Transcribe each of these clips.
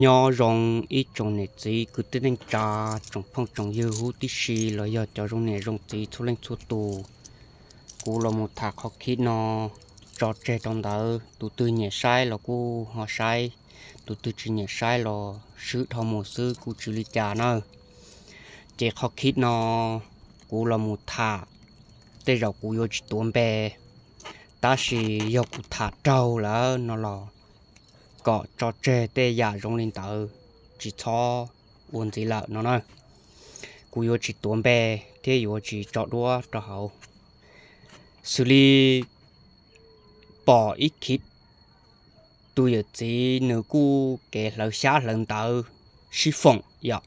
Nyob zoo ib tsoom niam txiv kwv tij neej tsa, tsoom phooj tsoom ywg huv tib si los yog cov zoo niam zoo txiv txhua leej txhua tus. Kuv los mus tham qhov khib no tso tseg rau ntawd, tus twg nyiam saib los kuj ho saib, tus twg tsis nyiam saib los swb dhau mus xwb kuj tsis li cas na. Ces qhov khib no kuv los mus tham, tej zaum kuv yuav tsis tuav npe, tab sis yog kuv tham raug lawm no los kom tso tseg tej yam zoo li ntawd, tsis txhob ua ntxiv lawm no na. Kuv yuav tsis tuav npe thiab yuav tsis tso duab rau hauv. Xws li pom ib khib tus yawm txiv nws kuj kev hlawv xyab hlawv ntawv sib foom yom.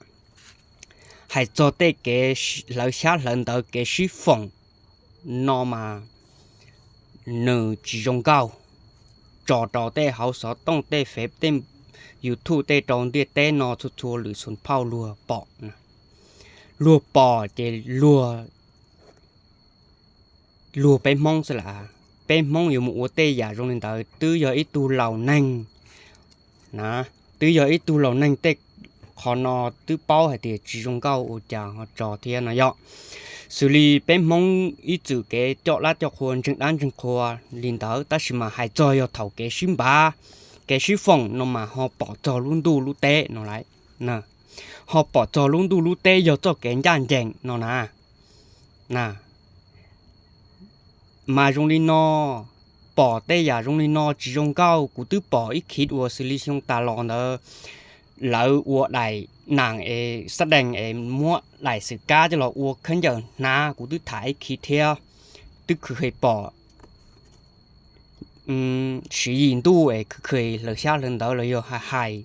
Hais txog tej kev hlawv xyab hlawv ntawv kev sib foom no mas nws tsis zoo nkauj tso rau tej hauv xov tooj tej fev tej YouTube tej rau ntiaj teb no txhua txhua lwm xus phauj luag pom. Luag pom ces luag luag peb Hmoob xwb las. Peb Hmoob yuav mus ua tej yam zoo li ntawd twb yog ib tug laus neeg na, twb yog ib tug laus neeg tej qhov no twb paub hais tias tsis zoo nkauj ua cas ho tso thiab no yom. Xws li peb Hmoob ib txwm kev coj dab coj qhua ntseeg dab ntseeg qhua li ntawd, tab sis mas hais txog yog thaum kev sib npav, kev sib foom no mas ho pom txog lub ntuj lub teb no lawm. Ho pom txog lub ntuj lub teb yog txoj kev ncaj ncees no na. Mas zoo li no, pom tej yam zoo li no tsis zoo nkauj. Kuv twb pom ib khib uas xws li xyoo tas los ntawd, lawv ua daim nam es xab dees es muab daim xwm kab coj los ua khaub ncaws hnav, kuv twb tham ib khib thiab. Twb khwv khe pom siv yim ntuj es khwv khe hlawv xyab hlawv ntawv los yog hais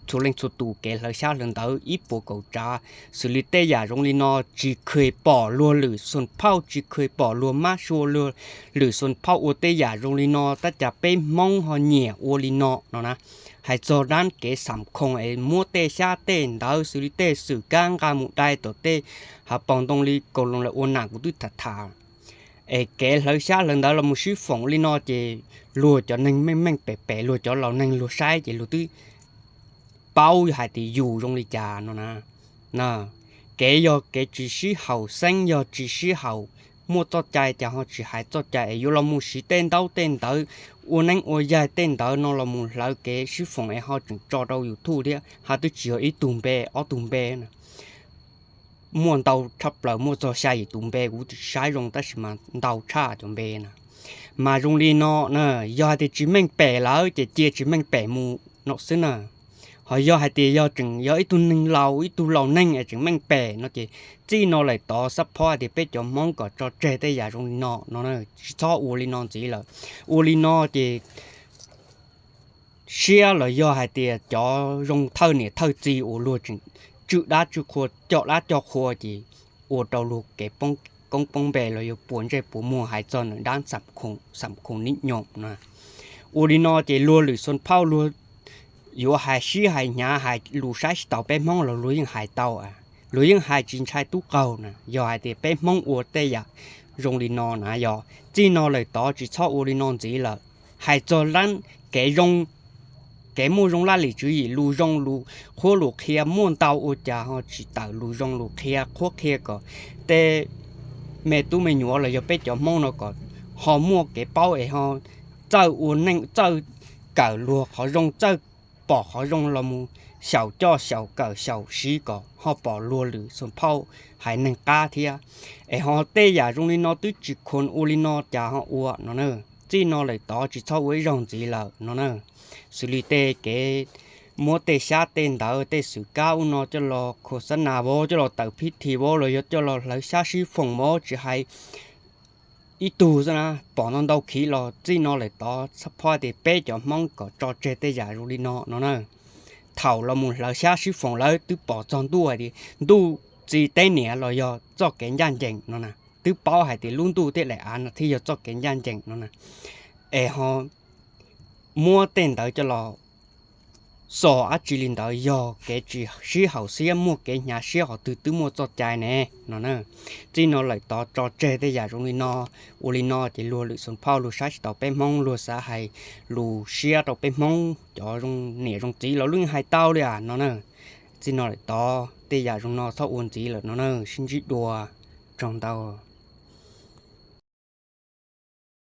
txhua leej txhua tus kev hlawv xyab hlawv ntawv ib puas kaum tsav. Xws li tej yam zoo li no tsis khe pom luag lwm xus phauj, tsis khe pom luag mab sua luag lwm xus phauj ua tej yam zoo li no, tab cas peb Hmoob ho nyiam ua li no no na. Hais txog dab kev xam khoo es muab tej xyab tej ntawv xws li tej xwm kab nqa mus dai tom tej hav paus ntoo li kaus loos lawv ua nam kuv twb tham tham. Es kev hlawv xyab hlawv ntawv los mus sib foom li no ces luag cov neeg meej meej pem pem, luag cov laus neeg luag saib ces luag twb paub hais tias yus zoo li cas no na. Kev yog kev tsis sib haum xeeb, yog tsis sib haum muaj txoj cai cas ho tsis hais txoj cai es yuav los mus siv tej ntaub tej ntawv ua neeb ua yaig tej ntawd no los mus hlawv kev sib foom es ho tseem tso rau YouTube thiab, ho twb tsis yog ib tug npe ob tug npe na. Muaj ntau tshaj plaws, muaj txog xya yim tus npe kuv tsis saib zoo tab sis mas ntau tshaj cov npe na. Mas zoo li no na, yog hais tias tsis meej pem lawm ces cia tsis meej pem mus no xwb na. Ho yog hais tias yog tseem yog ib tug neeg laus, ib tug laus neeg es tseem meej pem no ces txij no lawm tod xab phob hais tias peb cov Hmoob kom tso tseg tej yam zoo li no no, tsis txhob ua li no ntxiv lawm. Ua li no ces siab los yog hais tias cov zoo thawj niam thawj txiv uas luag tseem tswj dab tswj qhua coj dab coj qhua ces ua rau luag kev poob koob poob npe los yog puas ntsej puas muag hais txog nws dab xam khoo nim nyoos na. Ua li no ces luag lwm xus phauj luag yuav hais sib hais hnyav hais lus saib tsis taus peb Hmoob los luag yeej hais tau, luag yeej hais tsis ntshai tub qaug na. Yog hais tias peb Hmoob ua tej yam zoo li no na yog txij no lawm tod tsis txhob ua li no ntxiv lawm. Hais txog dab kev zoo, kev muaj zoo laj lim tswv yim, lus zoo lus qhuab lus qhia muaj ntau ua cas ho tsis tawm lus zoo lus qhia qhuab qhia kom tej me tub me nyuam los yog peb cov Hmoob no kom ho muaj kev paub es ho txawj ua neej, txawj kawm luag qhov zoo, txawj pom qhov zoo los mus xyaum coj xyaum kawm xyaum siv kom ho pom luag lwm xus phauj haiv neeg qab thiab. Es ho tej yam zoo li no twb tsis khoom ua li no cas ho ua no na. Txij no lawm tod tsis txhob ua ib zaug ntxiv lawm no na. Xws li tej kev muab tej xyab tej ntawv tej xwm kab ub no coj los khos xab nas vov, coj los tawm phib thi vov los yog coj los hlawv xyab sib foom vov tsis hais ib tug xwb na, pom ntau ntau khiv los txij no lawm tod xab phob tias peb cov Hmoob kom tso tseg tej yam zoo li no no na. Thaum los mus hlawv xyab sib foom lawv twb pom txog ntuj hais tias ntuj txiv teb niam los yog txoj kev ncaj ncees no na, twb paub hais tias lub ntuj thiab daim av no thiaj yog txoj kev ncaj ncees no na. Es ho muab tej ntawd coj los xom dab tsi li ntawd yog kev tsis sib haum siab, muaj kev hnyav siab, qhov twg twb muaj txoj cai ne no na. Txij no lawm tod tso tseg tej yam zoo li no. Ua li no ces luag lwm xeem phauj luag saib tsis taus peb Hmoob, luag xav hais lus siab rau peb Hmoob, cov zoo niam zoo txiv los lub yeej hais tau li as no na. Txij no lawm tod tej yam zoo no txhob ua ntxiv lawm no na, sib ntsib dua, tsaug ntau.